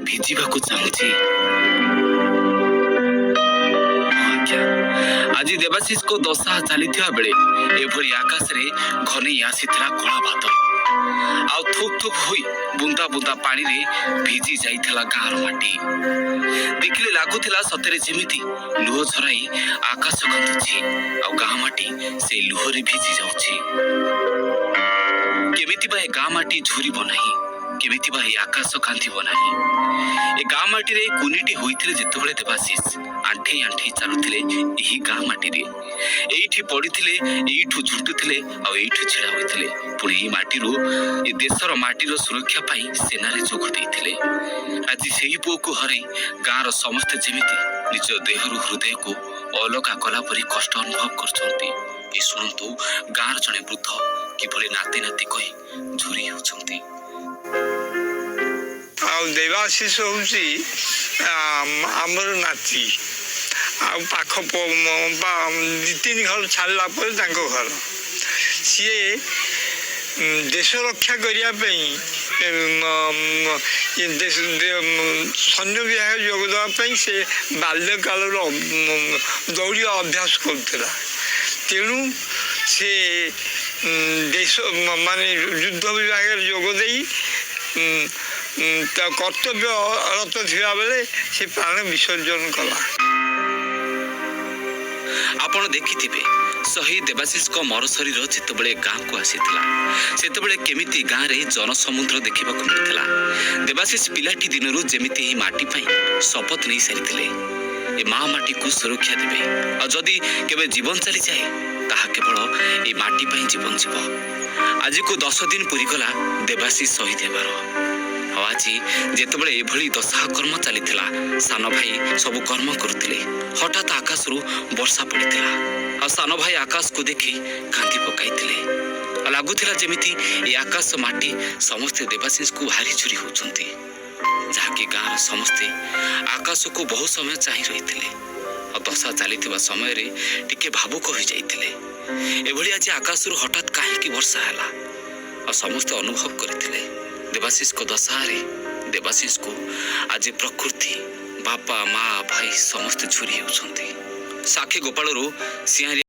ଭିଜିବାକୁ ଚାହୁଁଛି। ହଁ ଆଜ୍ଞା, ଆଜି ଦେବାଶିଷଙ୍କ ଦଶାହ ଚାଲିଥିବା ବେଳେ ଏଭଳି ଆକାଶରେ ଘନେଇ ଆସିଥିଲା କଳା ବାଦଲ ଆଉ ଥୁପ୍ ଥୁପ୍ ହୋଇ ବୁନ୍ଦା ବୁନ୍ଦା ପାଣିରେ ଭିଜି ଯାଇଥିଲା ଗାଁର ମାଟି। ଦେଖିଲେ ଲାଗୁଥିଲା ସତରେ ଯେମିତି ଲୁହ ଝରାଇ ଆକାଶ କାନ୍ଦୁଛି ଆଉ ଗାଁ ମାଟି ସେଇ ଲୁହରେ ଭିଜି ଯାଉଛି। କେମିତି ବା ଏ ଗାଁ ମାଟି ଝୁରିବ ନାହିଁ? କେମିତି ବା ଏ ଆକାଶ କାନ୍ଦିବ ନାହିଁ? ଏ ଗାଁ ମାଟିରେ କୁନିଟି ହୋଇଥିଲେ ଯେତେବେଳେ ଦେବାଶିଷ, ଆଣ୍ଠେଇ ଆଣ୍ଠେଇ ଚାଲୁଥିଲେ ଏହି ଗାଁ ମାଟିରେ। ଏଇଠି ପଡ଼ିଥିଲେ, ଏଇଠୁ ଝୁଣ୍ଟୁଥିଲେ ଆଉ ଏଇଠୁ ଛିଡ଼ା ହୋଇଥିଲେ। ପୁଣି ଏହି ମାଟିରୁ ଏ ଦେଶର ମାଟିର ସୁରକ୍ଷା ପାଇଁ ସେନାରେ ଯୋଗ ଦେଇଥିଲେ। ଆଜି ସେହି ପୁଅକୁ ହରାଇ ଗାଁର ସମସ୍ତେ ଯେମିତି ନିଜ ଦେହରୁ ହୃଦୟକୁ ଅଲଗା କଲା ପରି କଷ୍ଟ ଅନୁଭବ କରୁଛନ୍ତି। ଏ ଶୁଣନ୍ତୁ, ଗାଁର ଜଣେ ବୃଦ୍ଧ କିଭଳି ନାତି ନାତି କହି ଝୁରି ହେଉଛନ୍ତି। ଆଉ ଦେବାଶିଷ ହେଉଛି ଆମର ନାତି ଆଉ ପାଖ ଦି ତିନି ଘର ଛାଡ଼ିଲା ପରେ ତାଙ୍କ ଘର। ସିଏ ଦେଶ ରକ୍ଷା କରିବା ପାଇଁ ଏ ଦେଶ ସୈନ୍ୟ ବିଭାଗ ଯୋଗ ଦେବା ପାଇଁ ସେ ବାଲ୍ୟକାଳରୁ ଦୌଡ଼ିବା ଅଭ୍ୟାସ କରୁଥିଲା। ତେଣୁ ସେ ଦେଶ ମାନେ ଯୁଦ୍ଧ ବିଭାଗରେ ଯୋଗ ଦେଇ ତା କର୍ତ୍ତବ୍ୟରତ ଥିବାବେଳେ ସେ ପ୍ରାଣ ବିସର୍ଜନ କଲା। ଆପଣ ଦେଖିଥିବେ, ଶହୀଦ ଦେବାଶିଷଙ୍କ ମରଶରୀର ଯେତେବେଳେ ଗାଁକୁ ଆସିଥିଲା, ସେତେବେଳେ କେମିତି ଗାଁରେ ଜନସମୁଦ୍ର ଦେଖିବାକୁ ମିଳିଥିଲା। ଦେବାଶିଷ ପିଲାଟି ଦିନରୁ ଯେମିତି ଏହି ମାଟି ପାଇଁ ଶପଥ ନେଇ ସାରିଥିଲେ, ଏ ମା ମାଟିକୁ ସୁରକ୍ଷା ଦେବେ ଆଉ ଯଦି କେବେ ଜୀବନ ଚାଲିଯାଏ, ତାହା କେବଳ ଏ ମାଟି ପାଇଁ ଜୀବନ ଯିବ। ଆଜିକୁ 10 ଦିନ ପୁରିଗଲା ଦେବାଶିଷ ଶହୀଦ ହେବାର। ଆଉ ଆଜି ଯେତେବେଳେ ଏଭଳି ଦଶାହ କର୍ମ ଚାଲିଥିଲା, ସାନ ଭାଇ ସବୁ କର୍ମ କରୁଥିଲେ, ହଠାତ୍ ଆକାଶରୁ ବର୍ଷା ପଡ଼ିଥିଲା ଆଉ ସାନ ଭାଇ ଆକାଶକୁ ଦେଖି କାନ୍ଦି ପକାଇଥିଲେ। ଆଉ ଲାଗୁଥିଲା ଯେମିତି ଏ ଆକାଶ ମାଟି ସମସ୍ତେ ଦେବାଶିଷକୁ ଭାରି ଝୁରି ହେଉଛନ୍ତି, ଯାହାକି ଗାଁର ସମସ୍ତେ ଆକାଶକୁ ବହୁ ସମୟ ଚାହିଁ ରହିଥିଲେ ଆଉ ଦଶା ଚାଲିଥିବା ସମୟରେ ଟିକେ ଭାବୁକ ହୋଇଯାଇଥିଲେ। ଏଭଳି ଆଜି ଆକାଶରୁ ହଠାତ୍ କାହିଁକି ବର୍ଷା ହେଲା? ଆଉ ସମସ୍ତେ ଅନୁଭବ କରିଥିଲେ, ଦେବାଶିଷଙ୍କ ଦଶାହରେ ଦେବାଶିଷକୁ ଆଜି ପ୍ରକୃତି, ବାପା, ମା, ଭାଇ ସମସ୍ତେ ଝୁରି ହେଉଛନ୍ତି। ସାକ୍ଷୀ ଗୋପାଳରୁ ସିଂହାରୀ।